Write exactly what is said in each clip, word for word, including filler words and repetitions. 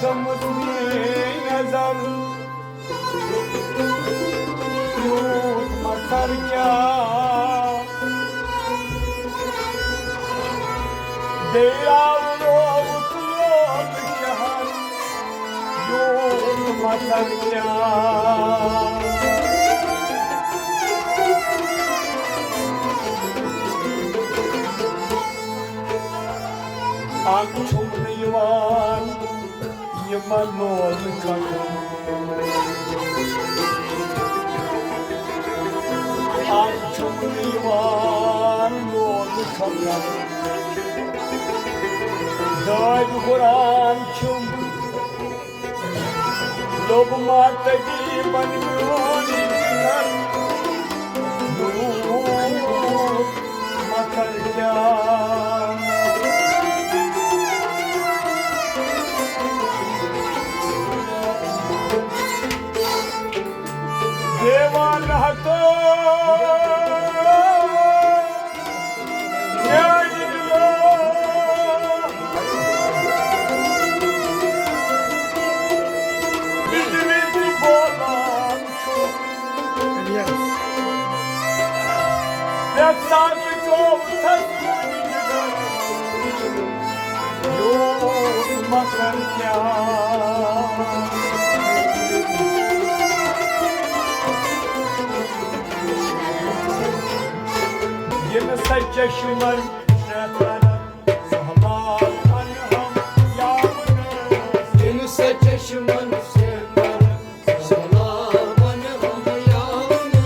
گٔمٕژ میٲنۍ نظر، یوٗت مَژَر کیٛاہ۔ بیٚیہِ آو لوٚگ لوٚگ شہر، یوٗت مَژَر کیٛاہ۔ اَکھ چھُم نہٕ یِوان یِمن لوگ کھسُن۔ اَز چھُم نہٕ یِوان لوگ کھسُن۔ دٲدۍ ہُران چھُم، لوٚگ ما طبیبن میون جگر؟ مگر کیٛاہ دیوان ہتو میانہِ دِلو بجلی تہِ بولان چھُ۔ یَتھ ساتہٕ چوب تھَس کُنہِ جگہ یوٗت مَکَر کیٛاہ۔ یِنہٕ سا چشمن شیطانن سہلاب انہم یاونہٕ۔ یِنہٕ سا چشمن شیطانن سہلاب انہم یاونہٕ۔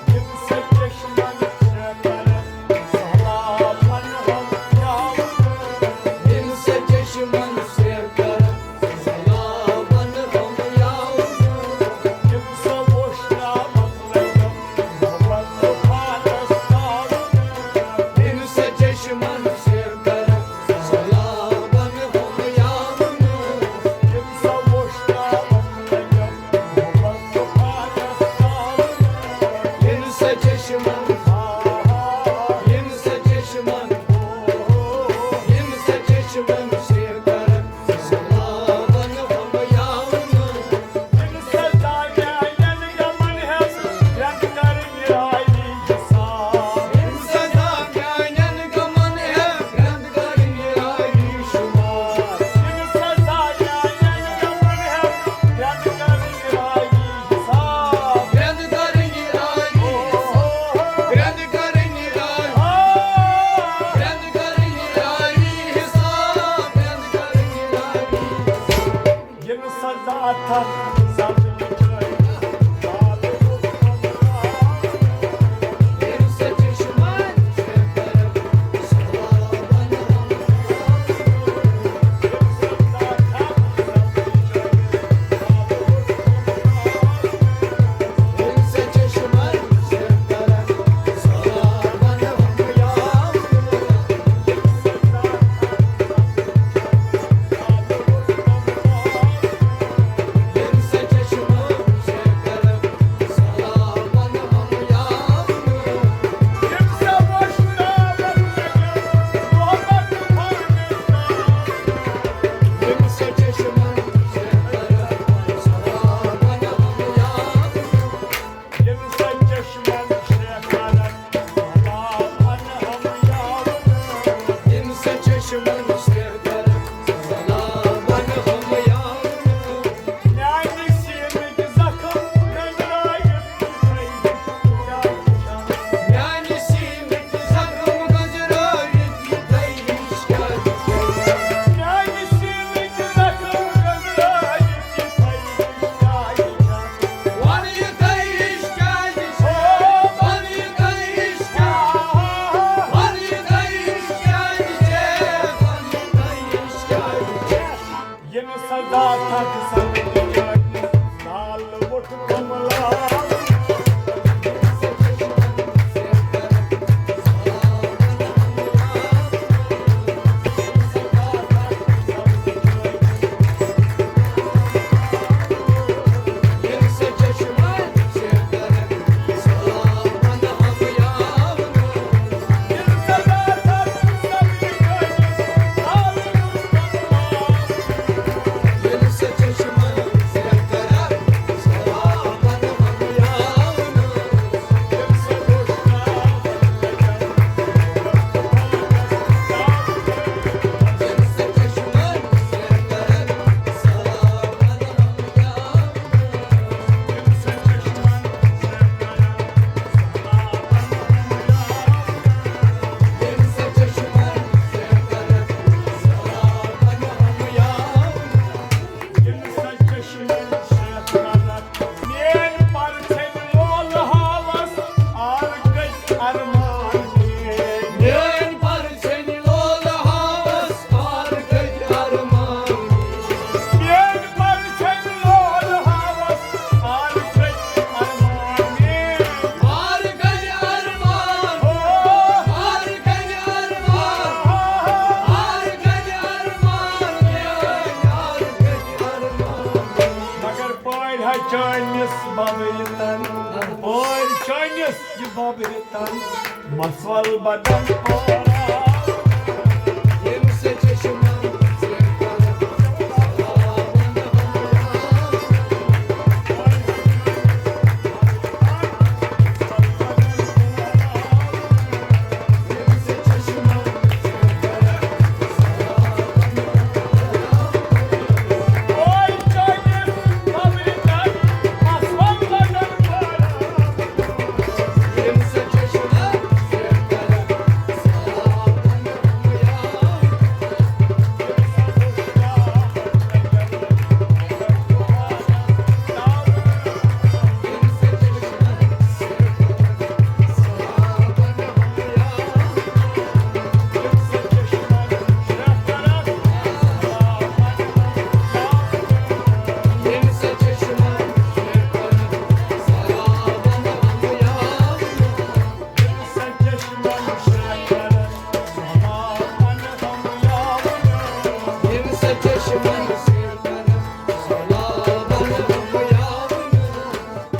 یِنہٕ سا چشمن شیطانن سہلاب انہم یاونہٕ۔ یِنہٕ سا چشمن شیطانن سہلاب انہم یاونہٕ۔ یِم سا وُشناوَکھ لگن محبت طوفانس تاونہٕ۔ یِنہٕ سا چشمن شیطانن سہلاب انہم یاونہٕ۔ یِم سا وُشناوَکھ چٲنِس یہِ بابرِ تن مسول بدن پورا۔ ییٚمہِ سۭتۍ چھِ شُمار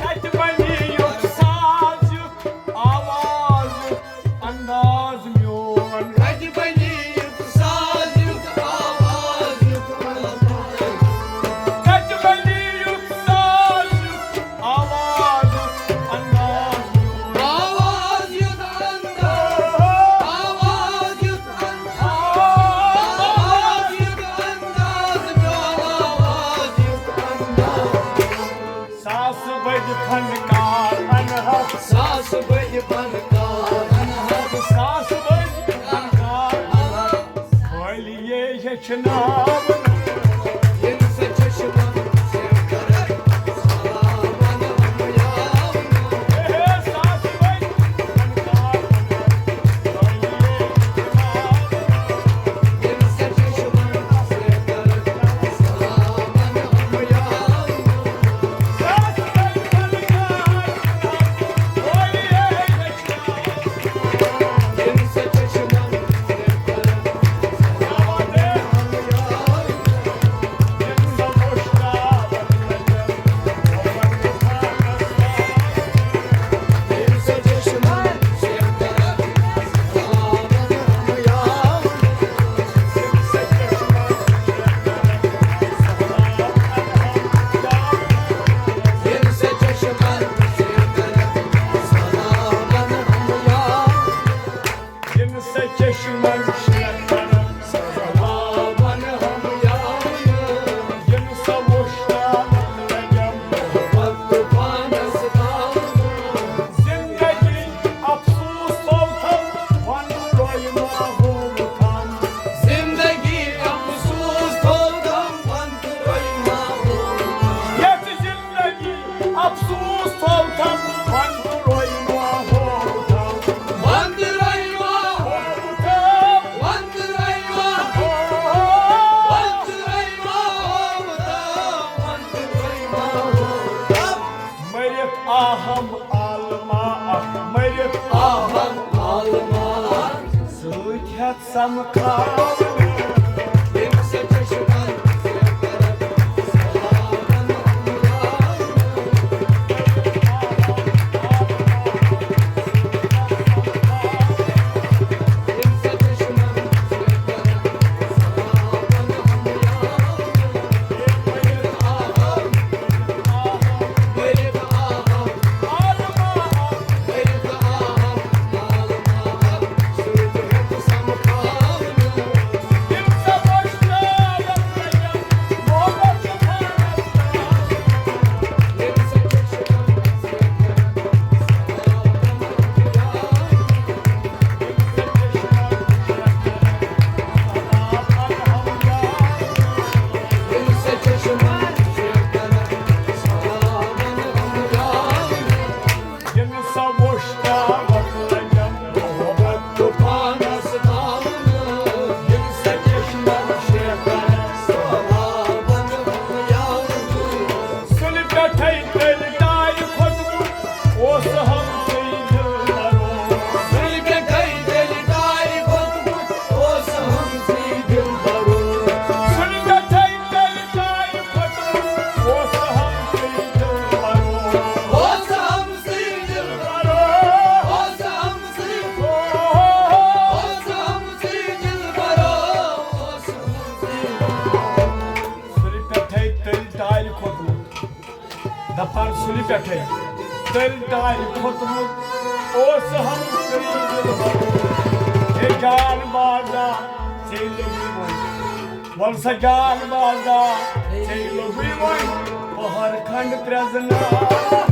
کتہِ بنی یُتھ ساز یُتھ آواز یُتھ انداز میون؟ کتہِ بنی یُتھ ساز یُتھ آواز یُتھ انداز؟ کتہِ بنی یُتھ ساز یُتھ آواز یُتھ انداز میون؟ آواز یُتھ انداز، آواز یُتھ انداز، آواز یُتھ انداز میون، آواز یُتھ انداز۔ ساس بٔدۍ فنکار انہا، ساس بٔدۍ فنکار انہا، ساس بٔدۍ فنکار انہا۔ خٲلی یے ہیٚچھناوُن۔ ییٚمہِ سۭتۍ چھِ شُمار زندگی افسوس تھوتم ون روی ماحول تام۔ زندگی افسوس تھوتم ون روی ماحول تام۔ یتھ زندگی افسوس تھوتم ون روی ماحول تام۔ ون روی ماحول تام۔ ون روی ماحول تام۔ ون روی ماحول تام۔ مٔرِتھ آہم عالما اکھ، مٔرِتھ آہم عالما اکھ۔ سۭتۍ ہٮ۪تھ سمکھاونہٕ۔ ییٚمہِ سۭتۍ چھِ شُمار تُلہِ پٮ۪ٹھَے تٔلۍ ٹارِ کھوٚتمُت اوس سُہ ہم قریٖب۔ ہے جان بازا، ژےٚ لوٚگُے وۄنۍ۔ وَل سا جان بازا، ژےٚ لوٚگُے وۄنۍ پۄہَر کھنٛڈ پرٛزناو۔